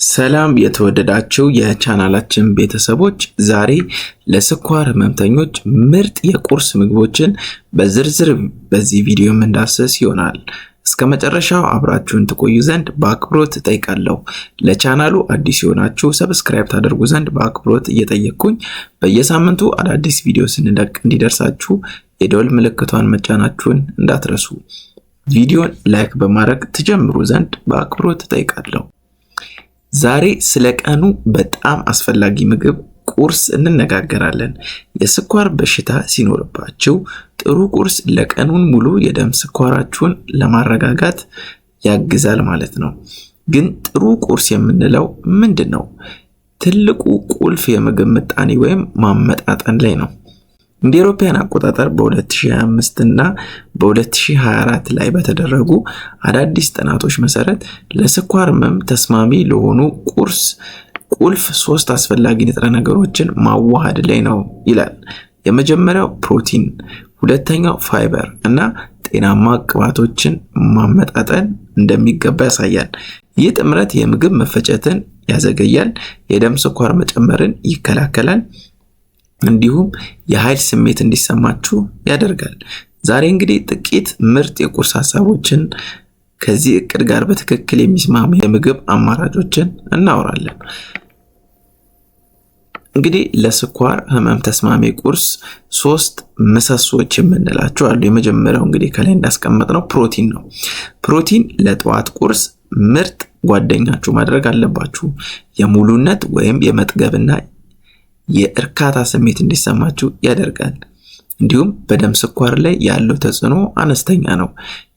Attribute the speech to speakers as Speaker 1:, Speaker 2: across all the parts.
Speaker 1: ሰላም የተወደዳችሁ የቻናላችን ቤተሰቦች፣ ዛሬ ለስኳር ህመምተኞች ምርጥ የቁርስ ምግቦችን በዝርዝር በዚህ ቪዲዮ የምንዳስስ ይሆናል። እስከ መጨረሻው አብራችሁን ትቆዩ ዘንድ በአክብሮት እጠይቃለሁ። ለቻናሉ አዲስ የሆናችሁ subscribe ታደርጉ ዘንድ በአክብሮት እየጠየቅኩኝ፣ በየሳምንቱ አዳዲስ ቪዲዮ ስንለቅ እንዲደርሳችሁ የደወል ምልክቷን መጫናችሁን እንዳትረሱ። ቪዲዮን like በማድረግ ትጀምሩ ዘንድ በአክብሮት እጠይቃለሁ። ዛሬ ስለ ቀኑ በጣም አስፈላጊ ምግብ ቁርስ እንነጋገራለን። የስኳር በሽታ ሲኖርባችሁ ጥሩ ቁርስ ለቀኑን ሙሉ የደም ስኳራችሁን ለማረጋጋት ያግዛል ማለት ነው። ግን ጥሩ ቁርስ የምንለው ምንድን ነው? ትልቁ ቁልፍ የምግብ ምጣኔ ወይም ማመጣጠን ላይ ነው። እንደ አውሮፓውያን አቆጣጠር በ2025 እና በ2024 ላይ በተደረጉ አዳዲስ ጥናቶች መሰረት ለስኳር ህመም ተስማሚ ለሆኑ ቁርስ ቁልፍ ሶስት አስፈላጊ ንጥረ ነገሮችን ማዋሃድ ላይ ነው ይላል። የመጀመሪያው ፕሮቲን፣ ሁለተኛው ፋይበር እና ጤናማ ቅባቶችን ማመጣጠን እንደሚገባ ያሳያል። ይህ ጥምረት የምግብ መፈጨትን ያዘገያል፣ የደም ስኳር መጨመርን ይከላከላል፣ እንዲሁም የኃይል ስሜት እንዲሰማችሁ ያደርጋል። ዛሬ እንግዲህ ጥቂት ምርጥ የቁርስ ሀሳቦችን፣ ከዚህ እቅድ ጋር በትክክል የሚስማሙ የምግብ አማራጮችን እናወራለን። እንግዲህ ለስኳር ህመም ተስማሚ ቁርስ ሶስት ምሰሶች የምንላቸው አሉ። የመጀመሪያው እንግዲህ ከላይ እንዳስቀመጥነው ፕሮቲን ነው። ፕሮቲን ለጠዋት ቁርስ ምርጥ ጓደኛችሁ ማድረግ አለባችሁ። የሙሉነት ወይም የመጥገብና የእርካታ ስሜት እንዲሰማችሁ ያደርጋል። እንዲሁም በደም ስኳር ላይ ያለው ተጽዕኖ አነስተኛ ነው።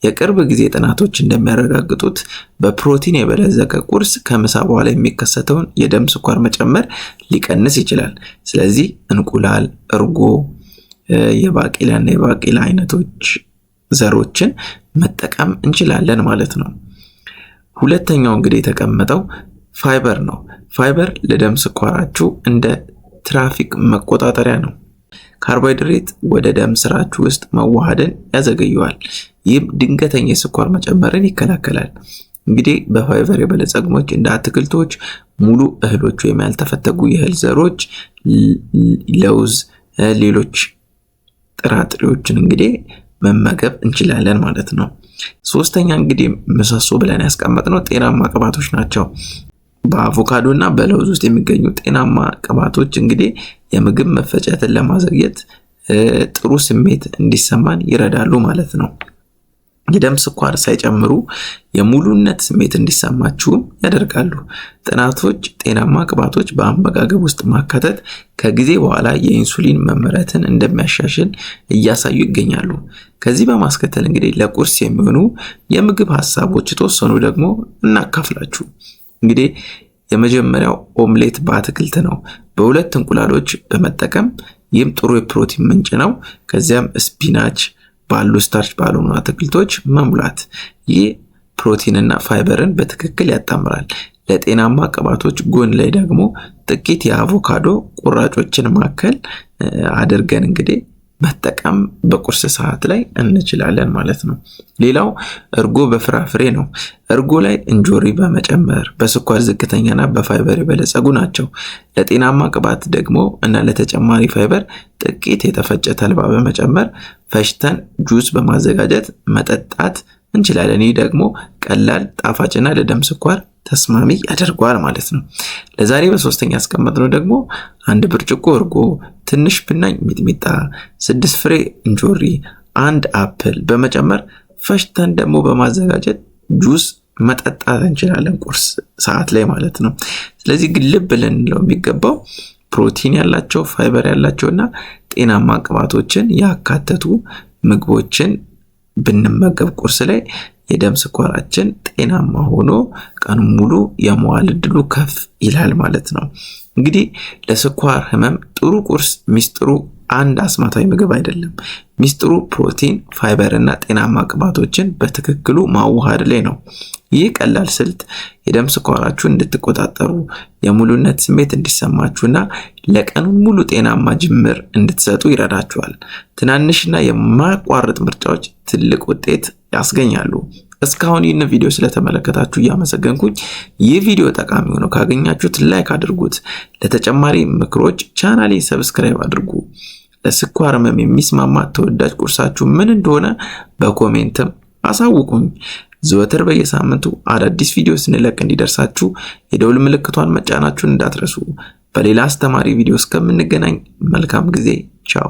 Speaker 1: የቅርብ ጊዜ ጥናቶች እንደሚያረጋግጡት በፕሮቲን የበለጸገ ቁርስ ከምሳ በኋላ የሚከሰተውን የደም ስኳር መጨመር ሊቀንስ ይችላል። ስለዚህ እንቁላል፣ እርጎ፣ የባቄላና የባቄላ አይነቶች ዘሮችን መጠቀም እንችላለን ማለት ነው። ሁለተኛው እንግዲህ የተቀመጠው ፋይበር ነው። ፋይበር ለደም ስኳራችሁ እንደ ትራፊክ መቆጣጠሪያ ነው። ካርቦሃይድሬት ወደ ደም ስራችሁ ውስጥ መዋሃድን ያዘገየዋል። ይህም ድንገተኛ የስኳር መጨመርን ይከላከላል። እንግዲህ በፋይበር የበለጸጉ እንደ አትክልቶች፣ ሙሉ እህሎች ወይም ያልተፈተጉ የእህል ዘሮች፣ ለውዝ፣ ሌሎች ጥራጥሬዎችን እንግዲህ መመገብ እንችላለን ማለት ነው። ሶስተኛ እንግዲህ ምሰሶ ብለን ያስቀመጥነው ጤናማ ቅባቶች ናቸው። በአቮካዶ እና በለውዝ ውስጥ የሚገኙ ጤናማ ቅባቶች እንግዲህ የምግብ መፈጨትን ለማዘግየት፣ ጥሩ ስሜት እንዲሰማን ይረዳሉ ማለት ነው። የደም ስኳር ሳይጨምሩ የሙሉነት ስሜት እንዲሰማችሁም ያደርጋሉ። ጥናቶች ጤናማ ቅባቶች በአመጋገብ ውስጥ ማካተት ከጊዜ በኋላ የኢንሱሊን መመረትን እንደሚያሻሽል እያሳዩ ይገኛሉ። ከዚህ በማስከተል እንግዲህ ለቁርስ የሚሆኑ የምግብ ሀሳቦች የተወሰኑ ደግሞ እናካፍላችሁ። እንግዲህ የመጀመሪያው ኦምሌት በአትክልት ነው። በሁለት እንቁላሎች በመጠቀም፣ ይህም ጥሩ የፕሮቲን ምንጭ ነው። ከዚያም spinach ባሉ starch ባልሆኑ አትክልቶች መሙላት። ይህ ፕሮቲን እና ፋይበርን በትክክል ያጣምራል። ለጤናማ ቅባቶች ጎን ላይ ደግሞ ጥቂት የአቮካዶ ቁራጮችን ማከል አድርገን እንግዲህ መጠቀም በቁርስ ሰዓት ላይ እንችላለን ማለት ነው። ሌላው እርጎ በፍራፍሬ ነው። እርጎ ላይ እንጆሪ በመጨመር በስኳር ዝቅተኛና በፋይበር የበለጸጉ ናቸው። ለጤናማ ቅባት ደግሞ እና ለተጨማሪ ፋይበር ጥቂት የተፈጨ ተልባ በመጨመር ፈጭተን ጁስ በማዘጋጀት መጠጣት እንችላለን። ይህ ደግሞ ቀላል፣ ጣፋጭና ለደም ስኳር ተስማሚ ያደርገዋል ማለት ነው። ለዛሬ በሶስተኛ ያስቀመጥነው ደግሞ አንድ ብርጭቆ እርጎ፣ ትንሽ ብናኝ ሚጥሚጣ፣ 6 ፍሬ እንጆሪ፣ አንድ apple በመጨመር ፈጭተን ደግሞ በማዘጋጀት ጁስ መጠጣት እንችላለን ቁርስ ሰዓት ላይ ማለት ነው። ስለዚህ ግን ልብ ልንለው የሚገባው ፕሮቲን ያላቸው፣ ፋይበር ያላቸው እና ጤናማ ቅባቶችን ያካተቱ ምግቦችን ብንመገብ ቁርስ ላይ የደም ስኳራችን ጤናማ ሆኖ ቀኑን ሙሉ የመዋል እድሉ ከፍ ይላል ማለት ነው። እንግዲህ ለስኳር ህመም ጥሩ ቁርስ ሚስጥሩ አንድ አስማታዊ ምግብ አይደለም። ሚስጥሩ ፕሮቲን፣ ፋይበር እና ጤናማ ቅባቶችን በትክክሉ ማዋሃድ ላይ ነው። ይህ ቀላል ስልት የደም ስኳራችሁን እንድትቆጣጠሩ፣ የሙሉነት ስሜት እንዲሰማችሁና ለቀኑ ሙሉ ጤናማ ጅምር እንድትሰጡ ይረዳችኋል። ትናንሽና የማያቋርጥ ምርጫዎች ትልቅ ውጤት ያስገኛሉ። እስካሁን ይህን ቪዲዮ ስለተመለከታችሁ እያመሰገንኩኝ፣ ይህ ቪዲዮ ጠቃሚ ሆኖ ካገኛችሁት like አድርጉት። ለተጨማሪ ምክሮች ቻናሌን subscribe አድርጉ። ለስኳር ህመም የሚስማማ ተወዳጅ ቁርሳችሁ ምን እንደሆነ በ comment ም አሳውቁኝ። ዘወትር በየሳምንቱ አዳዲስ ቪዲዮ ስንለቅ እንዲደርሳችሁ የደውል ምልክቷን መጫናችሁን እንዳትረሱ። በሌላ አስተማሪ ቪዲዮ እስከምንገናኝ መልካም ጊዜ። ቻው።